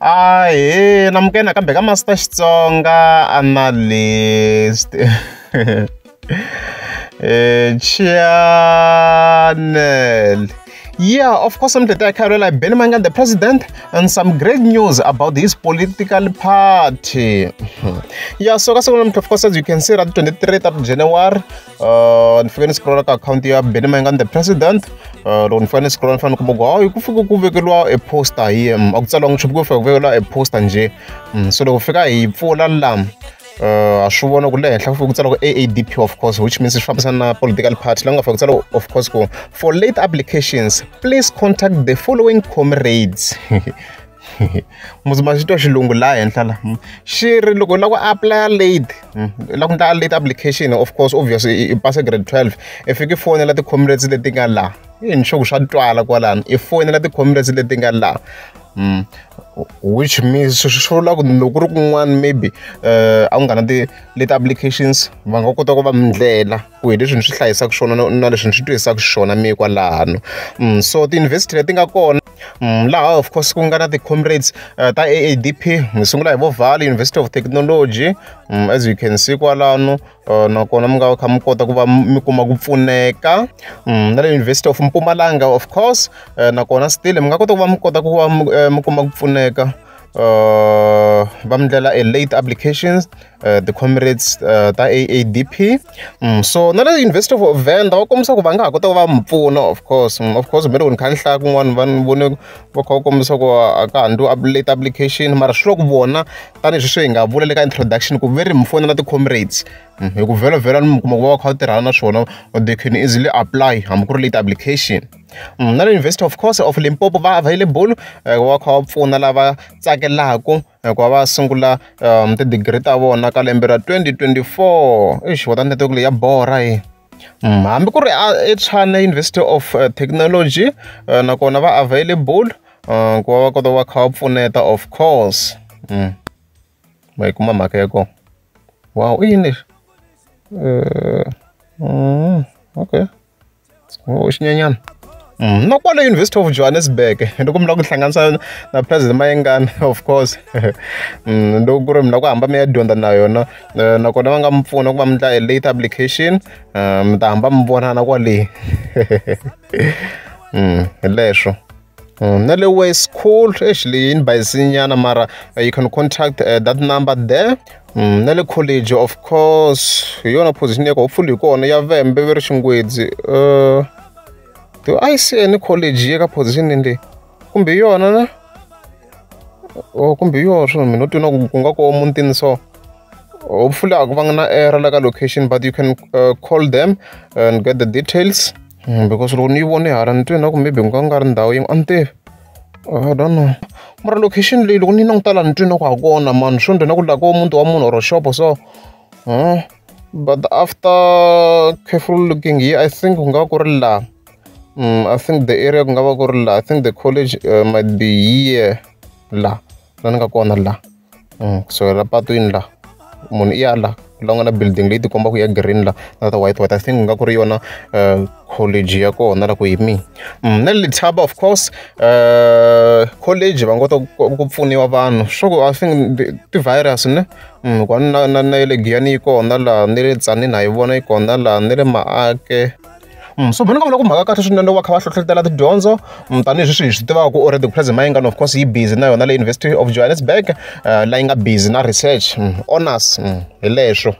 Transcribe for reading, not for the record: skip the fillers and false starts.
Ahee, namukela nakambe ka Master Xitsonga Analyst channel. Yeah, of course, I'm the Carola Benny Mayengani, the president, and some great news about his political party. Yeah, so of course, as you can see, at 23rd of January, ni fike ni scroll ka account ya Benny Mayengani, the president. Loko ni fika ni scroll ni fanele ni kuma ku hayi ku fike ku vekeriwa e poster hi a ku tsariwanga nchumu ku fika ku vekeriwa e poster njhe. So loko fika hi pfula la, ha swi vona ku le henhla ku fike ku tsariwa ku AADP, of course, which means swi fambisana na political party. La ku nga fika ku tsariwa, of course, ku for late applications please contact the following comrades. Muzi ma xi twa xilungu laha henhla la xi ri loko u lava ku apply late, u lava ku endla late application, of course, obviously i pase grade 12, i fika i fonela ti-comrades leti nga laha. I ni sure ku swa twala kwalano, i fonela ti-comrades leti nga laha, which means swi vula ku loko ku ri kun'wana maybe a ku nga na ti-late applications, va nga kota ku va mi ndlela ku hi leswi ni swi hlayisaka swona na leswi ni swi twisisaka xiswona mi kwalano. So tiyunivhesiti leti nga kona laha, of course, ku nga na ti-comrades ta AADP, hi sungula hi vo Vaal University of Technology, as you can see kwalano, nakona mi nga kha mi kota ku va mi kuma ku pfuneka. Na le University of Mpumalanga, of course, nakona still mi nga kota ku va mi kota ku va mi kuma ku pfuneka, va mi ndlela a late applications, the comrades ta AADP. So na le University of Venda va kombisa ku va nga ha kota ku va mi pfuna, of course. Of course, me loko ni kha ni hlaya kun'wana va ni vone va kha va kombisa ku a ka ha ndliwi late application, mara swi lo ku vona tanihi sweswi hi nga vula le ka introduction ku ve ri mi fonela ti-comrades, hi ku vhelavhela mi kuma ku va va kha va tirhana na swona, they can easily apply hambi ku ri late application. Na le University, of course, of Limpopo va available ku va kha va pfuna lava tsakelaku ku va va sungula ti-degree ta vona ka lembe ra 2024. Eish, wa ta network leyi ya borha yi. Hambi ku ri eTshwane University of Technology, nakona va available ku va va kota ku va kha va pfuneta, of course. Ma yi kuma mhaka ya kona. Wow, i yini lexi? Okay, oh, xinyenyana. Na kwale University of Johannesburg, loko mi lava ku hlanganisa na President Mayengani, of course, loko ku ri mi lava ku hamba mi ya dyondza na yona, nakona va nga mi pfuna ku va mi endla a late application, mi ta hamba mi vonana kwale. Hi leswo. Na le West School, eish, leyi ni bayisinyana, mara you can contact that number there. Na le college, of course, hi yona position ya hopefully hi kona ya Vhembe ve ri Xingwedzi. Do I see any college ye ka position leyi? Kumbe hi yona na? Oh, kumbe hi yona swona, mina twi na ku nga ko mutini, so hopefully a ku vanga na error la ka location, but you can call them and get the details, because loko ni yi vone hala ni twe na ku maybe ku nga ri ndhawu yin'we, a ni tivi, I don't know, mara location leyi loko ni languta la ni twi na ku ha kona mani swo ndzi na ku la ko muti wa munhu or shop so, but after careful looking here, I think ku nga va ku ri laha. I think the area ku nga va ku ri laha. I think the college might be here la la ni nga kona la, kusukela patwini la munhu i ya la la nga na building leyi tikombaka ya green la na ta white white. I think ku nga ku ri yona college ya kona la ku hi mina. Na le Letaba, of course, college va nga kota ku pfuniwa vanhu swa ku I think ti-virus ne ku na ya le Giyani yi kona laha, ni le Tzaneen ha yi vona yi kona laha, ni le Maake. So mina ni nga vula ku mhaka kahle swinene loko va kha va hlohlotela tidyondzo, tanihi sweswi hi swi tivaka ku already President Mayengani, of course, yi busy na yona le University of Johannesburg, la yi nga busy na research, honors, hi leswo.